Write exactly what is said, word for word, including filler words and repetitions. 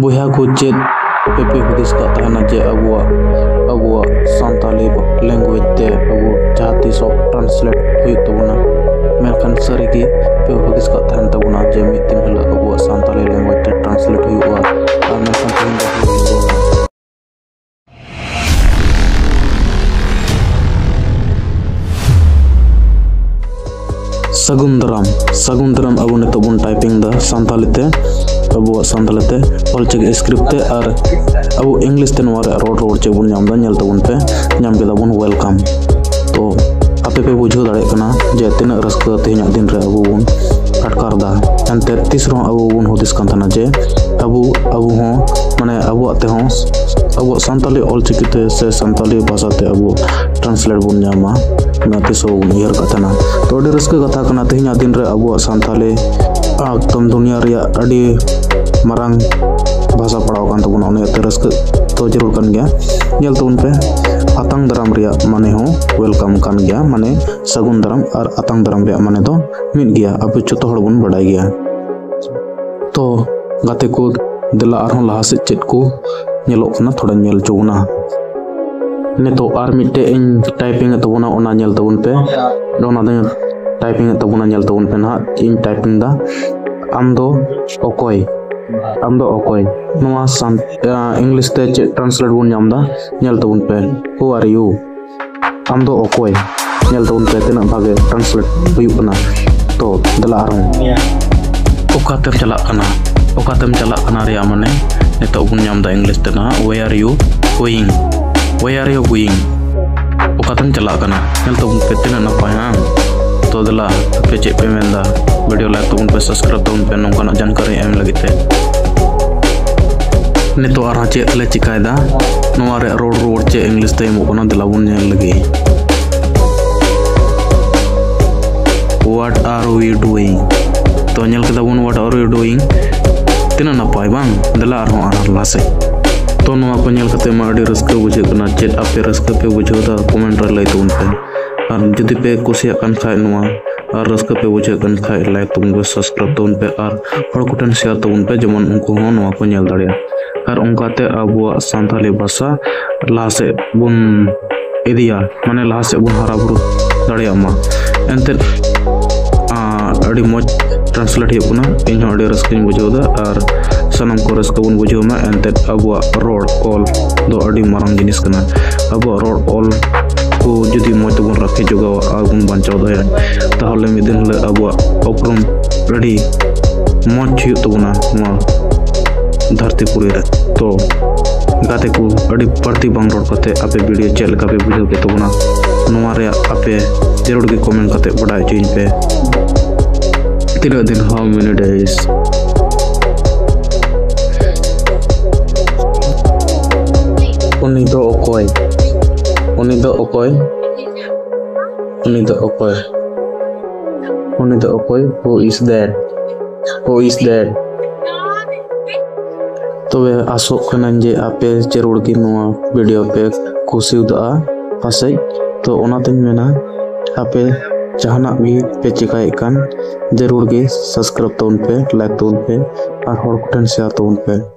ᱵᱚᱭᱦᱟ ᱠᱚ, ᱪᱮᱫ ᱟᱯᱮ ᱯᱮ ᱦᱩᱫᱤᱥ ᱠᱟᱜ ᱛᱟᱦᱮᱱᱟ ᱡᱮ ᱟᱵᱚᱣᱟᱜ ᱟᱵᱚᱣᱟᱜ ᱥᱟᱱᱛᱟᱞᱤ language ᱛᱮ ᱟᱵᱚ ᱡᱟᱦᱟᱸ ᱛᱤᱥᱚᱜ translate ᱦᱩᱭᱩᱜ ᱛᱟᱵᱚᱱᱟ? ᱢᱮᱱᱠᱷᱟᱱ ᱥᱟᱹᱨᱤᱜᱮ ᱯᱮ ᱦᱩᱫᱤᱥ ᱠᱟᱜ ᱛᱟᱦᱮᱱ ᱛᱟᱵᱚᱱᱟ ᱡᱮ ᱢᱤᱫ ᱫᱤᱱ ᱦᱤᱞᱳᱜ ᱟᱵᱚᱣᱟᱜ ᱥᱟᱱᱛᱟᱞᱤ language ᱛᱮ translate ᱦᱩᱭᱩᱜᱼᱟ? ᱟᱨ ᱢᱮᱱᱠᱷᱟᱱ ᱛᱮᱦᱮᱧ ᱫᱚ ᱦᱩᱭᱩᱜ ᱛᱟᱵᱚᱱᱟ᱾ ᱥᱟᱹᱜᱩᱱ ᱫᱟᱨᱟᱢ᱾ ᱥᱟᱹᱜᱩᱱ ᱫᱟᱨᱟᱢ ᱟᱵᱚ ᱱᱤᱛᱚᱜ ᱵᱚᱱ typing ᱫᱟ ᱥᱟᱱᱛᱟᱞᱤ ᱛᱮ, ᱟᱵᱚᱣᱟᱜ ᱥᱟᱱᱛᱟᱞᱤ ᱛᱮ ᱚᱞᱪᱤᱠᱤ script ᱛᱮ, ᱟᱨ ᱟᱵᱚ English ᱛᱮ ᱱᱚᱣᱟ ᱨᱮ ᱨᱚᱲ ᱨᱚᱲ ᱪᱮᱫ ᱵᱚᱱ ᱧᱟᱢ ᱫᱟ, ᱧᱮᱞ ᱛᱟᱵᱚᱱ ᱯᱮ, ᱧᱟᱢ ᱠᱮᱫᱟ ᱵᱚᱱ welcome᱾ ᱛᱚ ᱟᱯᱮ ᱯᱮ ᱵᱩᱡᱷᱟᱹᱣ ᱫᱟᱲᱮᱭᱟᱜ ᱠᱟᱱᱟ ᱡᱮ ᱛᱤᱱᱟᱹᱜ ᱨᱟᱹᱥᱠᱟᱹ ᱛᱮᱦᱮᱧᱟᱜ ᱫᱤᱱ ᱨᱮ ᱟᱵᱚ ᱵᱚᱱ ᱟᱴᱠᱟᱨ ᱫᱟ᱾ ᱮᱱᱛᱮ ᱛᱤᱥ ᱨᱮᱦᱚᱸ ᱟᱵᱚ ᱵᱚᱱ ᱦᱩᱫᱤᱥ ᱠᱟᱱ ᱛᱟᱦᱮᱱᱟ ᱡᱮ ᱟᱵᱚ, ᱟᱵᱚ ᱦᱚᱸ, ᱢᱟᱱᱮ, ᱟᱵᱚᱣᱟᱜ ᱛᱮᱦᱚᱸ, ᱟᱵᱚᱣᱟᱜ ᱥᱟᱱᱛᱟᱞᱤ ᱚᱞᱪᱤᱠᱤ ᱛᱮ ᱥᱮ ᱥᱟᱱᱛᱟᱞᱤ ᱵᱷᱟᱥᱟ ᱛᱮ ᱟᱵᱚ translate ᱵᱚᱱ ᱧᱟᱢᱟ, ᱚᱱᱟ ᱛᱤᱥ ᱦᱚᱸ ᱵᱟᱵᱚᱱ ᱩᱭᱦᱟᱹᱨ ᱠᱟᱜ ᱛᱟᱦᱮᱱᱟ᱾ ᱛᱚ ᱟᱹᱰᱤ ᱨᱟᱹᱥᱠᱟᱹ ᱠᱟᱛᱷᱟ ᱠᱟᱱᱟ, ᱛᱮᱦᱮᱧᱟᱜ ᱫᱤᱱ ᱨᱮ ᱟᱵᱚᱣᱟᱜ ᱥᱟᱱᱛᱟᱞᱤ ᱮᱠᱫᱚᱢ ᱫᱩᱱᱤᱭᱟᱹ ᱨᱮᱭᱟᱜ ᱟᱹᱰᱤ ᱢᱟᱨᱟᱝ ᱵᱷᱟᱥᱟ ᱯᱟᱲᱟᱣ ᱟᱠᱟᱱ ᱛᱟᱵᱚᱱᱟ, ᱚᱱᱟ ᱤᱭᱟᱹᱛᱮ ᱨᱟᱹᱥᱠᱟᱹ ᱫᱚ ᱡᱟᱹᱨᱩᱲ ᱠᱟᱱ ᱜᱮᱭᱟ᱾ ᱧᱮᱞ ᱛᱟᱵᱚᱱ ᱯᱮ, ᱟᱛᱟᱝ ᱫᱟᱨᱟᱢ ᱨᱮᱭᱟᱜ ᱢᱟᱱᱮ ᱦᱚᱸ welcome ᱠᱟᱱ ᱜᱮᱭᱟ, ᱢᱟᱱᱮ ᱥᱟᱹᱜᱩᱱ ᱫᱟᱨᱟᱢ ᱟᱨ ᱟᱛᱟᱝ ᱫᱟᱨᱟᱢ ᱨᱮᱭᱟᱜ ᱢᱟᱱᱮ ᱫᱚ ᱢᱤᱫ ᱜᱮᱭᱟ, ᱟᱵᱚ ᱡᱚᱛᱚ ᱦᱚᱲ ᱵᱚᱱ ᱵᱟᱰᱟᱭ ᱜᱮᱭᱟ᱾ ᱛᱚ ᱜᱟᱛᱮ ᱠᱚ, ᱫᱮᱞᱟ ᱟᱨᱦᱚᱸ ᱞᱟᱦᱟ ᱥᱮᱫ ᱪᱮᱫ ᱠᱚ ᱧᱮᱞᱚᱜ ᱠᱟᱱᱟ ᱛᱷᱚᱲᱟᱧ ᱧᱮᱞ ᱦᱚᱪᱚ ᱵᱚᱱᱟ᱾ ᱱᱤᱛᱚᱜ ᱟᱨ ᱢᱤᱫᱴᱮᱡ ᱤᱧ typing ᱮᱫ ᱛᱟᱵᱚᱱᱟ, ᱚᱱᱟ ᱧᱮᱞ ᱛᱟᱵᱚᱱ ᱯᱮ᱾ ᱚᱱᱟ ᱫᱚᱧ typing ᱮᱫ ᱛᱟᱵᱚᱱᱟ, ᱧᱮᱞ ᱛᱟᱵᱚᱱ ᱯᱮ ᱱᱟᱦᱟᱜ᱾ ᱤᱧ typing ᱫᱟ, ᱟᱢ ᱫᱚ ᱚᱠᱚᱭ? ᱟᱢ ᱫᱚ ᱚᱠᱚᱭ? ᱱᱚᱣᱟ ᱥᱟᱱ-, ᱟ, English ᱛᱮ ᱪᱮᱫ translate ᱵᱚᱱ ᱧᱟᱢ ᱫᱟ, ᱧᱮᱞ ᱛᱟᱵᱚᱱ ᱯᱮ, Who are you? ᱟᱢ ᱫᱚ ᱚᱠᱚᱭ? ᱧᱮᱞ ᱛᱟᱵᱚᱱ ᱯᱮ ᱛᱤᱱᱟᱹᱜ ᱵᱷᱟᱜᱮ translate ᱦᱩᱭᱩᱜ ᱠᱟᱱᱟ᱾ ᱛᱚ ᱫᱮᱞᱟ ᱟᱨᱦᱚᱸ᱾ ᱚᱠᱟᱛᱮᱢ ᱪᱟᱞᱟᱜ ᱠᱟᱱᱟ? ᱚᱠᱟᱛᱮᱢ ᱪᱟᱞᱟᱜ ᱠᱟᱱᱟ ᱨᱮᱭᱟᱜ ᱢᱟᱱᱮ ᱱᱤᱛᱚᱜ ᱵᱚᱱ ᱧᱟᱢ ᱫᱟ English ᱛᱮ ᱱᱟᱦᱟᱜ, Where are you going? Where are you going? ᱚᱠᱟᱛᱮᱢ ᱪᱟᱞᱟᱜ ᱠᱟᱱᱟ? ᱧᱮᱞ ᱛᱟᱵᱚᱱ ᱯᱮ ᱛᱤᱱᱟᱹᱜ ᱱᱟᱯᱟᱭ, ᱦᱟᱝ? ᱛᱚ ᱫᱮᱞᱟ, ᱟᱯᱮ ᱪᱮᱫ ᱯᱮ ᱢᱮᱱᱫᱟ? Video like ᱛᱟᱵᱚᱱ ᱯᱮ, subscribe ᱛᱟᱵᱚᱱ ᱯᱮ ᱱᱚᱝᱠᱟᱱᱟᱜ ᱡᱟᱱᱠᱟᱨᱤ ᱮᱢ ᱞᱟᱹᱜᱤᱫ ᱛᱮ᱾ ᱱᱤᱛᱚᱜ ᱟᱨᱦᱚᱸ ᱪᱮᱫ ᱞᱮ ᱪᱤᱠᱟᱭᱮᱫᱟ? ᱱᱚᱣᱟ ᱨᱮᱭᱟᱜ ᱨᱚᱲ ᱨᱩᱣᱟᱹᱲ ᱪᱮᱫ English ᱛᱮ ᱮᱢᱚᱜ ᱠᱟᱱᱟ, ᱫᱮᱞᱟ ᱵᱚᱱ ᱧᱮᱞ ᱞᱮᱜᱮ᱾ What are we doing? ᱛᱚ ᱧᱮᱞ ᱠᱮᱫᱟ ᱵᱚᱱ, What are you doing? ᱛᱤᱱᱟᱹᱜ ᱱᱟᱯᱟᱭ ᱵᱟᱝ? ᱫᱮᱞᱟ ᱟᱨᱦᱚᱸ ᱟᱨᱦᱚᱸ ᱞᱟᱦᱟ ᱥᱮᱫ᱾ ᱛᱚ ᱱᱚᱣᱟ ᱠᱚ ᱧᱮᱞ ᱠᱟᱛᱮ ᱢᱟ ᱟᱹᱰᱤ ᱨᱟᱹᱥᱠᱟᱹ ᱵᱩᱡᱷᱟᱹᱜ ᱠᱟᱱᱟ᱾ ᱪᱮᱫ ᱟᱯᱮ ᱨᱟᱹᱥᱠᱟᱹ ᱯᱮ ᱵᱩᱡᱷᱟᱹᱣ ᱫᱟ? Comment ᱨᱮ ᱞᱟᱹᱭ ᱛᱟᱵᱚᱱ ᱯᱮ᱾ ᱟᱨ ᱡᱩᱫᱤ ᱯᱮ ᱠᱩᱥᱤᱭᱟᱜ ᱠᱟᱱ ᱠᱷᱟᱡ ᱱᱚᱣᱟ ᱟᱨ ᱨᱟᱹᱥᱠᱟᱹ ᱯᱮ ᱵᱩᱡᱷᱟᱹᱣ ᱠᱟᱱ ᱠᱷᱟᱡ, ᱞᱟᱭᱤᱠ ᱛᱟᱵᱚᱱ ᱯᱮ, ᱥᱟᱵᱥᱠᱨᱟᱭᱤᱵ ᱛᱟᱵᱚᱱ ᱯᱮ ᱟᱨ ᱦᱚᱲ ᱠᱚᱴᱷᱮᱱ ᱥᱮᱭᱟᱨ ᱛᱟᱵᱚᱱ ᱯᱮ, ᱡᱮᱢᱚᱱ ᱩᱱᱠᱩ ᱦᱚᱸ ᱱᱚᱣᱟ ᱠᱚ ᱧᱮᱞ ᱫᱟᱲᱮᱭᱟᱜᱼᱟ᱾ ᱟᱨ ᱚᱱᱠᱟᱛᱮ ᱟᱵᱚᱣᱟᱜ ᱥᱟᱱᱛᱟᱞᱤ ᱵᱷᱟᱥᱟ ᱞᱟᱦᱟ ᱥᱮᱫ ᱵᱚᱱ ᱤᱫᱤᱭᱟ, ᱢᱟᱱᱮ ᱞᱟᱦᱟ ᱥᱮᱫ ᱵᱚᱱ ᱦᱟᱨᱟ ᱵᱩᱨᱩ ᱫᱟᱲᱮᱭᱟᱜ ᱢᱟ᱾ ᱮᱱᱛᱮᱫ ᱟᱹᱰᱤ ᱢᱚᱡᱽ ᱴᱨᱟᱱᱥᱞᱮᱴ ᱦᱩᱭᱩᱜ ᱠᱟᱱᱟ, ᱤᱧ ᱦᱚᱸ ᱟᱹᱰᱤ ᱨᱟᱹᱥᱠᱟᱹᱧ ᱵᱩᱡᱷᱟᱹᱣ ᱮᱫᱟ ᱟᱨ ᱥᱟᱱᱟᱢ ᱠᱚ ᱨᱟᱹᱥᱠᱟᱹ ᱵᱚᱱ ᱵᱩᱡᱷᱟᱹᱣ ᱢᱟ᱾ ᱮᱱᱛᱮᱫ ᱟᱵᱚᱣᱟᱜ ᱨᱚᱲ ᱚᱞ ᱫᱚ ᱟᱹᱰᱤ ᱢᱟᱨᱟᱝ ᱡᱤᱱᱤᱥ ᱠᱟᱱᱟ᱾ ᱟᱵᱚᱣᱟᱜ ᱨᱚᱲ ᱚᱞ ᱠᱚ ᱡᱩᱫᱤ ᱢᱚᱡᱽ ᱛᱮᱵᱚᱱ ᱨᱟᱠᱷᱮ ᱡᱚᱜᱟᱣᱟ ᱟᱨ ᱵᱚᱱ ᱵᱟᱧᱪᱟᱣ ᱫᱚᱦᱚᱭᱟ, ᱛᱟᱦᱚᱞᱮ ᱢᱤᱫ ᱫᱤᱱ ᱦᱤᱞᱳᱜ ᱟᱵᱚᱣᱟᱜ ᱩᱯᱨᱩᱢ ᱟᱹᱰᱤ ᱢᱚᱡᱽ ᱦᱩᱭᱩᱜ ᱛᱟᱵᱚᱱᱟ ᱱᱚᱣᱟ ᱫᱷᱟᱹᱨᱛᱤ ᱯᱩᱨᱤ ᱨᱮ᱾ ᱛᱚ ᱜᱟᱛᱮ ᱠᱚ, ᱟᱹᱰᱤ ᱵᱟᱹᱲᱛᱤ ᱵᱟᱝ ᱨᱚᱲ ᱠᱟᱛᱮ ᱟᱯᱮ ᱵᱷᱤᱰᱤᱭᱳ ᱪᱮᱫ ᱞᱮᱠᱟ ᱯᱮ ᱵᱩᱡᱷᱟᱹᱣ ᱠᱮᱫ ᱛᱟᱵᱚᱱᱟ, ᱱᱚᱣᱟ ᱨᱮᱭᱟᱜ ᱟᱯᱮ ᱡᱟᱹᱨᱩᱲ ᱜᱮ ᱠᱚᱢᱮᱱᱴ ᱠᱟᱛᱮ ᱵᱟᱰᱟᱭ ᱦᱚᱪᱚᱧ ᱯᱮ᱾ ᱛᱤᱱᱟᱹᱜ ᱫᱤᱱ, how many days? ᱩᱱᱤ ᱫᱚ ᱚᱠᱚᱭ? ᱩᱱᱤ ᱫᱚ ᱚᱠᱚᱭ? ᱩᱱᱤ ᱫᱚ ᱚᱠᱚᱭ? ᱩᱱᱤ ᱫᱚ ᱚᱠᱚᱭ? Who is that? Who is that? ᱛᱚᱵᱮ ᱟᱥᱚᱜ ᱠᱟᱹᱱᱟᱹᱧ ᱡᱮ ᱟᱯᱮ ᱡᱟᱹᱨᱩᱲ ᱜᱮ ᱱᱚᱣᱟ ᱵᱷᱤᱰᱤᱭᱳ ᱯᱮ ᱠᱩᱥᱤᱣᱫᱟ ᱯᱟᱥᱮᱡ᱾ ᱛᱚ ᱚᱱᱟᱛᱮᱧ ᱢᱮᱱᱟ, ᱟᱯᱮ ᱡᱟᱦᱟᱱᱟᱜ ᱜᱮ ᱯᱮ ᱪᱮᱠᱟᱭᱮᱫ ᱠᱟᱱ, ᱡᱟᱹᱨᱩᱲ ᱜᱮ ᱥᱟᱵᱥᱠᱨᱟᱭᱤᱵ ᱛᱟᱵᱚᱱ ᱯᱮ, ᱞᱟᱭᱤᱠ ᱛᱟᱵᱚᱱ ᱯᱮ ᱟᱨ ᱦᱚᱲ ᱠᱚᱴᱷᱮᱱ ᱥᱮᱭᱟᱨ ᱛᱟᱵᱚᱱ ᱯᱮ᱾